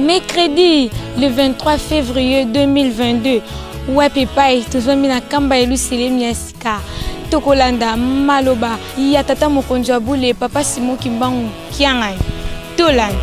Mercredi le 23 février 2022, wapi epai tozwami na kamba Yelusalemi ya sika. Tokolanda maloba ya tata mokonzi wa bule Papa Simon Kimbangu Kiangani. Tolanda.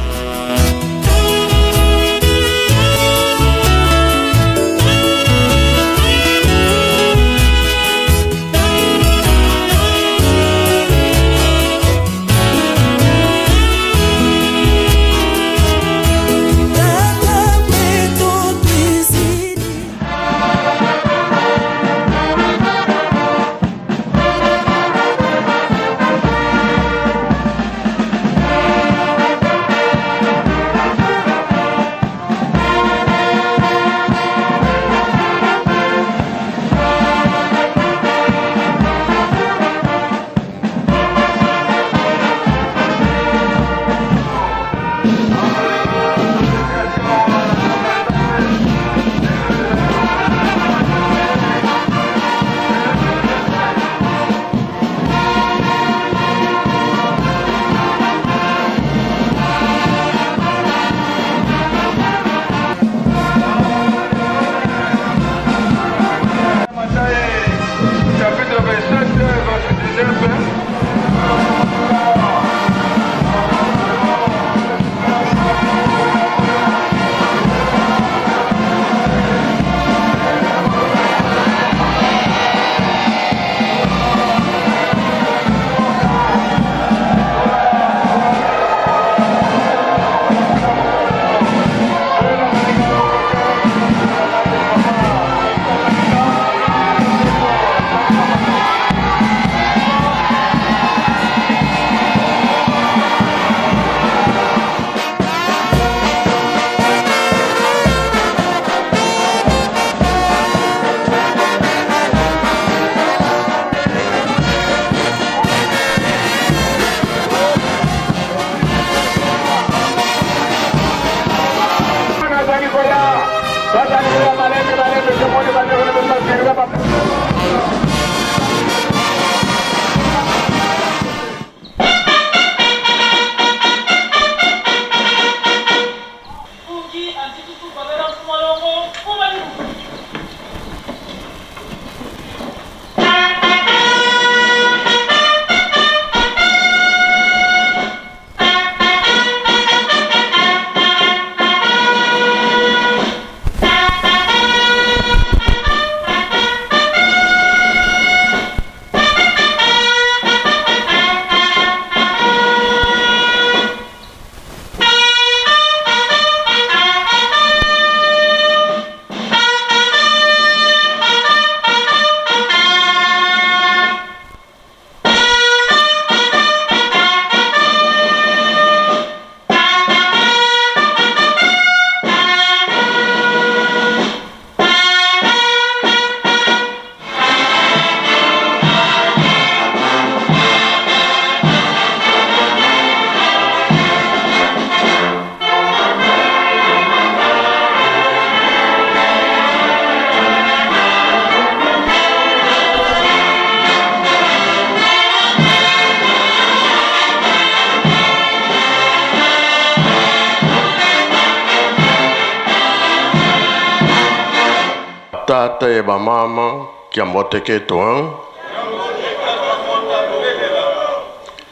Tata ye bamama kiambote keto hein?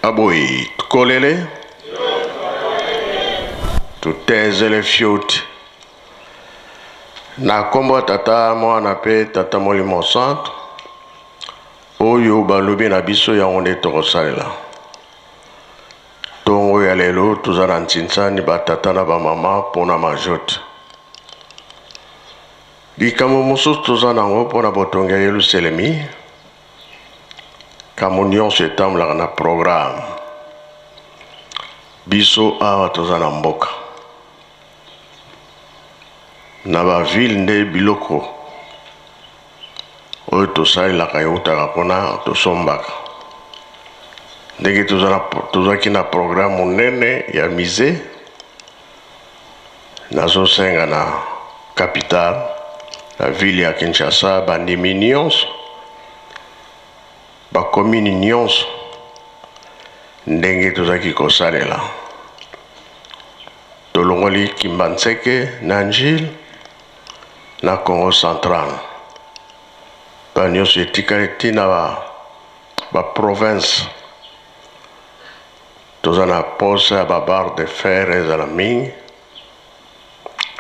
Aboyi tukolele tutezele fioti na nkombo ya Tata, Mwana mpe Tata Molimo Santo. Oyo balobi na biso yango nde tokosalela. Ntongo ya lelo toza na ntsinsani batata na bamama mpona majote. Likambo mosusu toza nango mpona botongi ya Yelusalemi, kambo nyonso etambolaka na programme. Biso awa toza na mboka na bavile nde biloko oyo tosalelaka eutaka kuna, tosombaka. Ndenge tozalaki na programme monene ya musée, nazosenga na capitale, na ville ya Kinshasa, bandimi nyonso, bakomini nyonso, ndenge tozalaki kosalela. Tolongoli Kimbanseke na Njili na Congo central. Ba nyonso etikali ntina ba ba province. Toza na posa ya ba barre de fer ezala mingi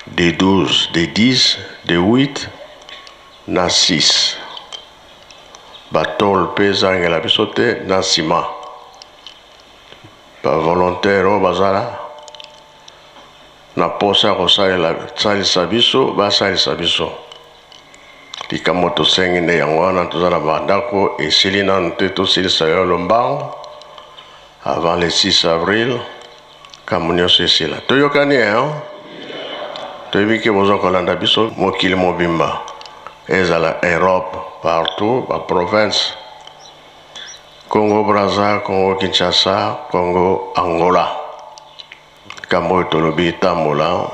de 12, de 10, de 8 na 6. Ba tôle mpe ezangela biso te na ciment. Ba volontaire oyo baza na posa ya kosalela salisa biso basalisa biso. Likambo tosengi nde yango wana. Toza na bandako esili nanu te, tosilisa yo lombango avant le 6 avril, kambo nyonso esila. Toyokani hein? Toyebi ke boza kolanda biso mokili mobimba, ezala Europe, partout ba province, Congo Brazza, Congo Kinshasa, Congo Angola. Likambo oyo tolobi etambola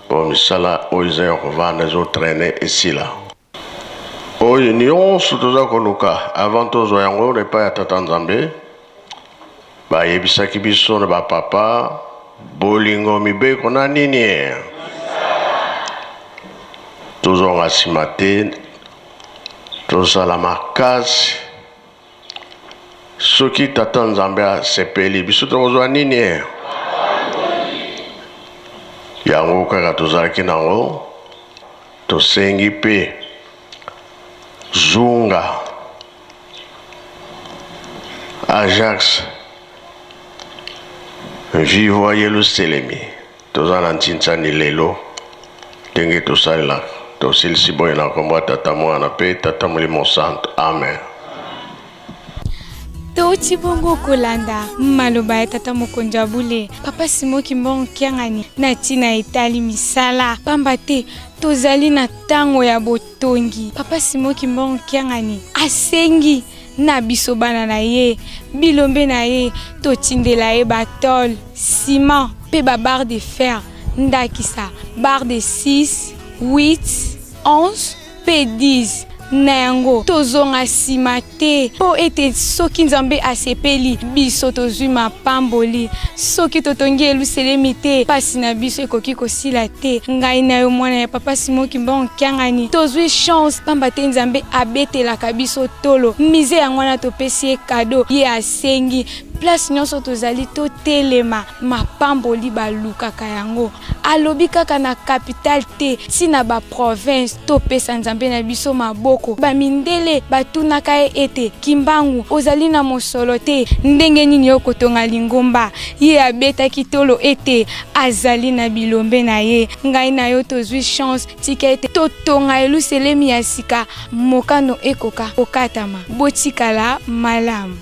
po misala oyo eza ya kovanda ezotraîner esila. Oyo nyonso toza koluka, avant tozwa yango epai ya Tata Nzambe, bayebisaki biso na bapapa: bolingo, mibeko na nini, tozonga nsima te, tozala makasi. Soki Tata Nzambe asepeli, biso tokozwa nini? Yango kaka tozalaki nango. Tosengi mpe zunga Ajax vivo Yelusalemi. Toza na ntintsani lelo ndenge tosalelaka. Tosilisi boye na nkombo ya Tata, Mwana mpe Tata Molimo Santo. Amen. Touti bongo kolanda maloba ya tata mokonzi ya bule, Papa Simon Kimbangu Kiangani, na ntina etali misala, pamba te tozali na ntango ya botongi. Papa Simon Kimbangu Kiangani asengi na biso bana na ye, bilombe na ye, totindela ye batôle, ciment mpe babarre de fer, ndakisa barre de 6, 8, 11 mpe 10. Na yango tozonga nsima te, mpo ete soki Nzambe asepeli, biso tozwi mapamboli. Soki totongi Yelusalemi te, mpasi na biso ekoki kosila te. Ngai na yo, mwana ya Papa Simon Kimbangu Kiangani, tozwi chance, pamba te Nzambe abetelaka biso tolo mise. Yango wana topesi ye cadeau ye asengi. Place nyonso tozali, totelema. Mapamboli balukaka yango, alobi kaka na capitale te, ntina baprovince. Topesa Nzambe na biso maboko. Bamindele batunaka ye ete: "Kimbangu, ozali na mosolo te, ndenge nini yo kotonga lingomba?" Ye abetaki tolo ete azali na bilombe na ye. Ngai na yo tozwi chance. Tika ete totonga Yelusalemi ya sika, mokano ekoka kokatama. Botikala malamu.